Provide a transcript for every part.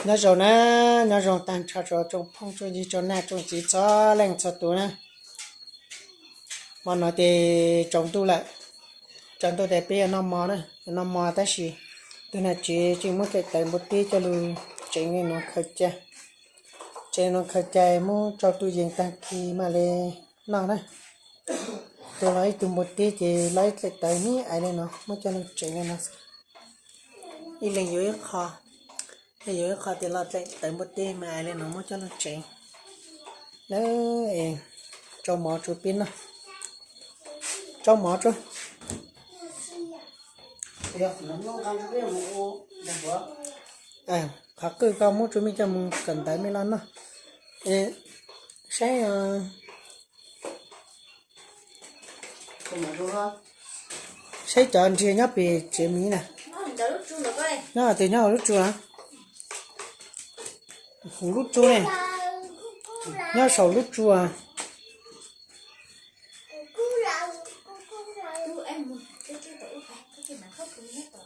Nyob zoo na, nyob zoo tag nrho rau tsoom phooj tsoom ywg tsoom nam tsoom txiv txhua leej txhua tus na. Hmo no ces tsaus ntuj lawm, tsaus ntuj ces peb yuav noj mov na, yuav noj mov tab sis tus nam tsev tseem muab tlaim tawv npua teb coj lug tsev li no khaws cai, tsev li no khaws cai muab tso tu yees tag kis mam li noj na. Tus los ib tug npua teb ces los ib tlaim tawv me aiv li no muab coj lug tsev li no xwb. Ib leeg yuav ib qho, leeg yuav ib qho ces los tlaim tawv npua teb me aiv li no muab coj lug tsev. Lawv es tsau mov tso peb noj, tsau mov tso. Qhov qwj koj muab tso mej coj mus kawm ntawv mej los noj. Saib, saib cov ntsiag nyob pem tsev miv na. Nyob tus nyob hauv lub tsu na, hauv lub tsu ne, nyob saum lub tsu.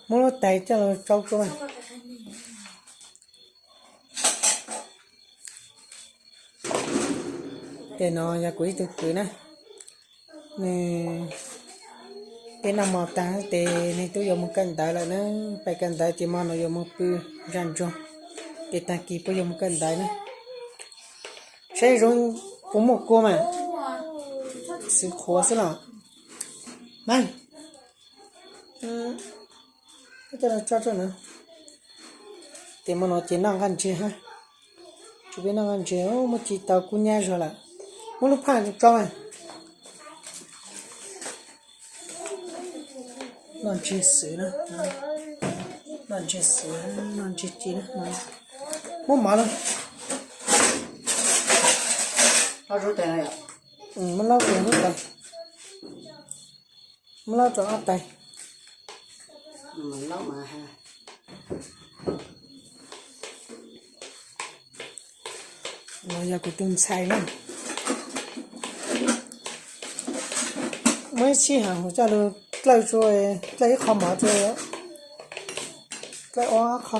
Muab lub tais coj los tsau tso. Tes no yog kuv ib tug kwv na, nws, peb noj mov tag tes nws twb yuav mus kawm ntawv lawm na, pais kawm ntawv ces hmo no yuav mus pw ntsa ntsoog, ces tag kis puab yuav mus kawm ntawv na. Saib zoo puas muaj kua mas, xwv qhuav xwb los mas. Coj los tso rau na. Ces hmo no ces noj nqaij ntsiag hab. Tsuas peb noj nqaij ntsiag, muab ci tau kub nyab zog lawm. Muab lub phaj tso mas. Noj ntsiag xwb na, noj ntsiag xwb, noj ntsiag ci na. Muab mov lawm. Muab laub rau lub tais, muab laub rau ob tais. No yog kuv tus ntxhais na. Muab ib sij hawm mus coj lug dlawb tso, dlawb ib qho mov tso, dlawb ob qho.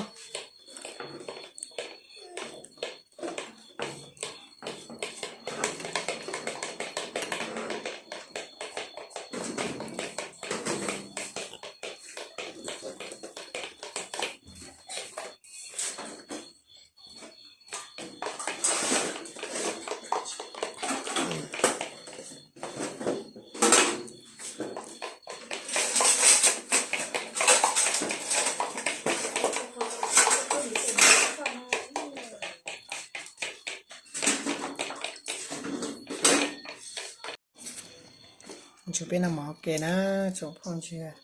Tsuas peb noj mov ua ke na, tsoom phooj ywg.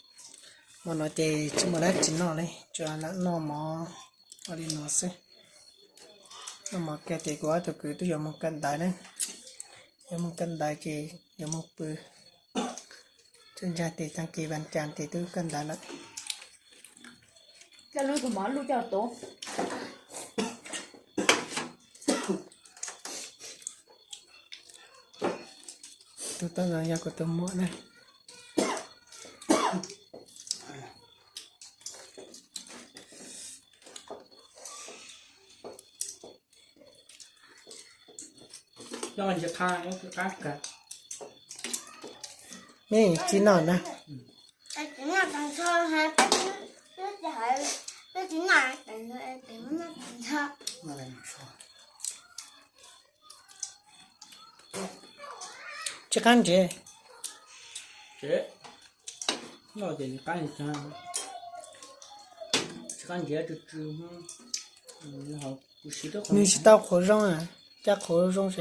Hmo no ces tsis muaj dab tsi noj li, tsuas lam noj mov ua li no xwb. Noj mov kiag ces kuv ob tug kwv twb yuav mus kawm ntawv na, yuav mus kawm ntawv ces yuav mus pw. Tsuas ntshai tes tag kis vas cas ces twb kawm ntawv lawm. Tus toj no yog kuv tus muam na. Mej tsis noj na. Tsis qab ntsiav. Nws tsis tau qhuav zoo, caj qhuav zoo es.